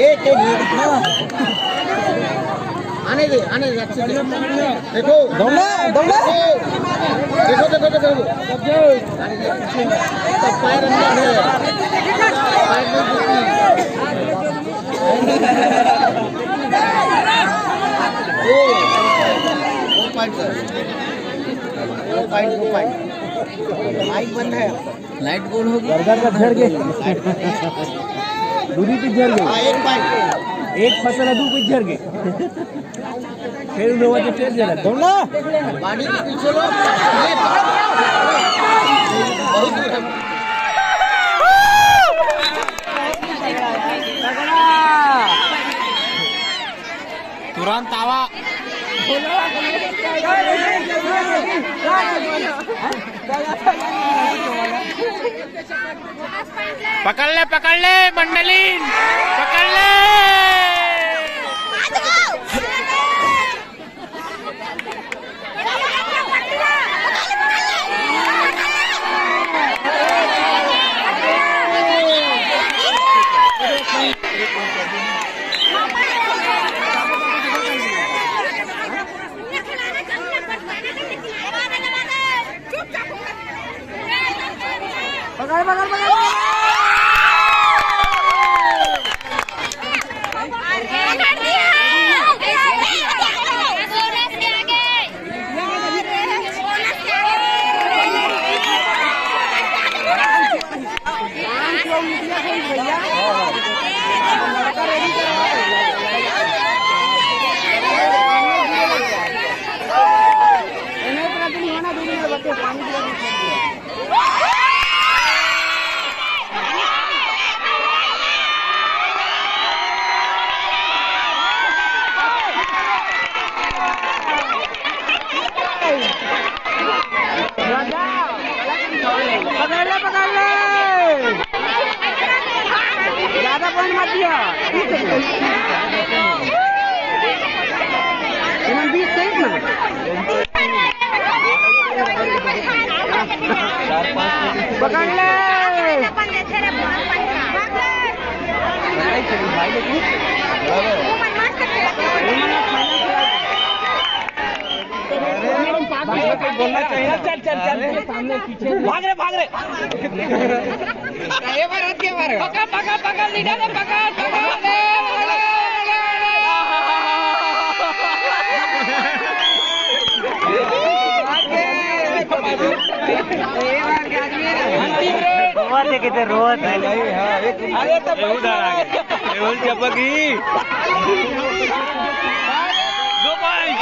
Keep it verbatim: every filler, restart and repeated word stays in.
एक, एक, एक, हाँ। आने दे, आने दे, अच्छे से। देखो। दौड़ना, दौड़ना। देखो, देखो, देखो, देखो। आने दे, पीछे। तो पैर अंदर है। पैर नहीं घुसती। ओ, ओ पॉइंट, सर। ओ पॉइंट, ओ पॉइंट। माइक बंद है आपका। लाइट गोल होगी। बर्गर का झड़ गए। दूरी पे झड़ गए। हाँ, एक पॉइंट। एक फसल है, दू पे झड़ गए। फिर उन्हें वजह फिर झड़ा। दौड़ना। बाडी के पीछे लो। ये बहुत दूर है। तुरंत आवा। पकड़ ले, पकड़ ले, मंडलीन, पकड़ ले। पकड़, पकड़, पकड़। पकड़ ले, पकड़ ले। ज्यादा पॉइंट मत दिया। इन्हें बीस तेईस ना। पकड़ ले। बोलना चाहिए। चल, चल, चल, चल, सामने, पीछे। भाग रे, भाग रे। ये बार हट के मारो। पकड़, पकड़, पकड़, लीडर है, पकड़, पकड़, ले, ले, ले, ले। रोवत है, कितने रोवत है। अरे तो ये उधर आ गए। ये बोल चपकी। दो पॉइंट।